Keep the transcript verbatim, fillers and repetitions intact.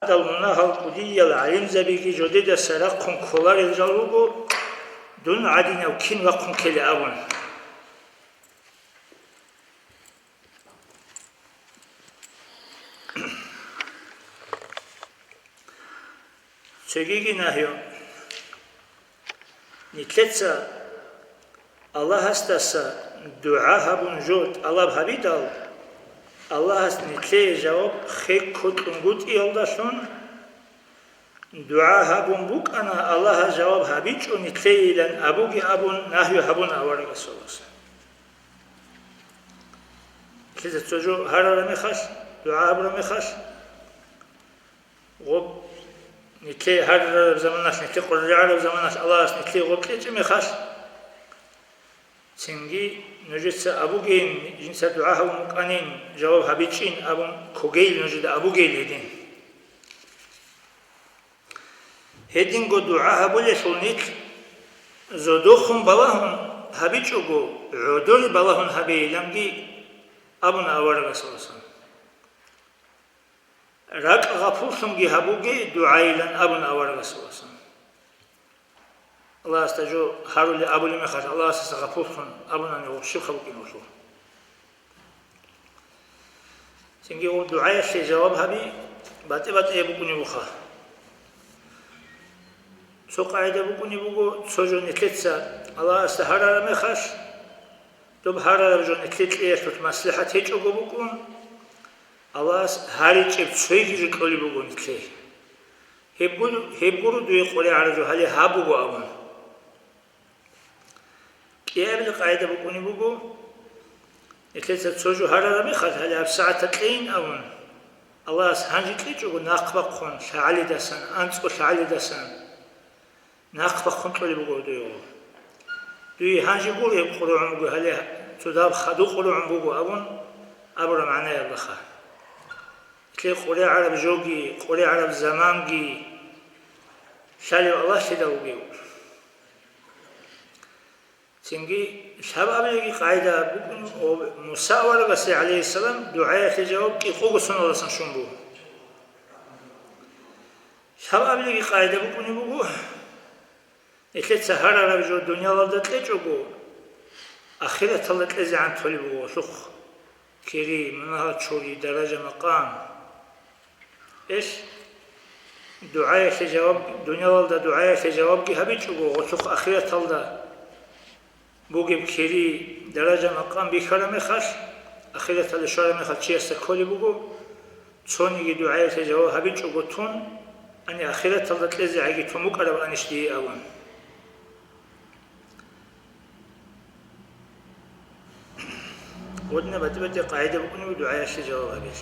Гьадал мунагьал кӀудиял гӀалимзабиги жодедаса рахъун кколарел жал руго, дун гӀадинав кин вахъун ккелеб абун. Цогиги нагьи. Нилъеца Аллагьасдаса дугӀа гьабун жо тӀалаб гьабидал, Аллагьас нилъее жаваб хеккоклъун гутӀиялдалъун, дугӀа гьабун букӀана, Аллагьас жаваб гьабичӀо нилъеейилан абуге абун нагьи гьабуна аварагасуласа. Нилъеца цо жо гьарараб мехалъ, дугӀа гьабураб мехалъ, гъоб нилъее гьарараб заманалъ, нилъее къваригӀараб заманалъ Аллагьас нилъее гъоб кьечӀеб мехалъ, цинги нужеца абугейин, жинца дугӀа гьабун букӀанин, жаваб гьабичӀин абун ккогейил нужеда абугейил гьедин. Гьединго дугӀа гьабулелъул нилъ зодохун балагьун гьабичӀого, гӀодоре балагьун гьабейиланги абуна аварагасуласан. РакӀ гъапуллъунги гьабуге дугӀайилан абуна аварагасуласан. Аллагьасда жо гьарули абулеб мехалъ, Аллагьасдаса гъапуллъун абунани гъоб щибха букӀин гъолъул. Цинги гъоб дугӀаялъе жаваб гьаби батӀи-батӀияб букӀунеб буха. Цо къагӀида букӀунеб буго, цо жо нилъеца Аллагьасда гьарараб мехалъ, доб гьарараб жо нилъее кьеялъулъ маслихӀат гьечӀого букӀун, Аллагьас гьаричӀеб цойги жо кьолеб буго нилъее. Гьеб гур-, гьеб гуро дуе къваригӀараб жо гьале гьаб буго абун. КӀиабилеб къагӀида букӀунеб буго, нилъеца цо жо гьарараб мехалъ гьале гьабсагӀатда кьейин абун, Аллагьас гьанже кьечӀого нахъ бахъун лъагӀалидасан, анцӀго лъагӀалидасан нахъ бахъун кьолеб буго дуе. Дуе гьанже гуро гьеб къургӀун буго, гьале цо дагьаб хадуб къургӀун буго абун абураб магӀнаялдаха. Нилъее къваригӀараб жоги, къваригӀараб заманги лъалев Аллагьлъидал вугев. Цинги лъабабилеги къагӀида букӀун, Муса аварагасе, гӀалайгьиссалам, дугӀаялъе жаваб кӀикъого соналдасан щун буго. Лъабабилеги къагӀида букӀунеб буго, нилъеца гьарараб жо дуниялалда кьечӀого, ахираталда кьезегӀан толеб буго гъолъухъ кири, мунагьал чури, даража-макъам. Иш, дугӀаялъе жаваб, дуниялалда дугӀаялъе жавабги гьабичӀого, гъолъухъ ахираталда бугеб кири, даража-макъам бихьараб мехалъ, ахираталде щвараб мехалъ чиясда кколеб буго, цониги дугӀаялъе жаваб гьабичӀого тун, ани ахираталда кьезегӀаги тун букӀараб анищ дие абун. Гъодина батӀи-батӀи къагӀида букӀунеб дугӀаялъе жаваб гьабил.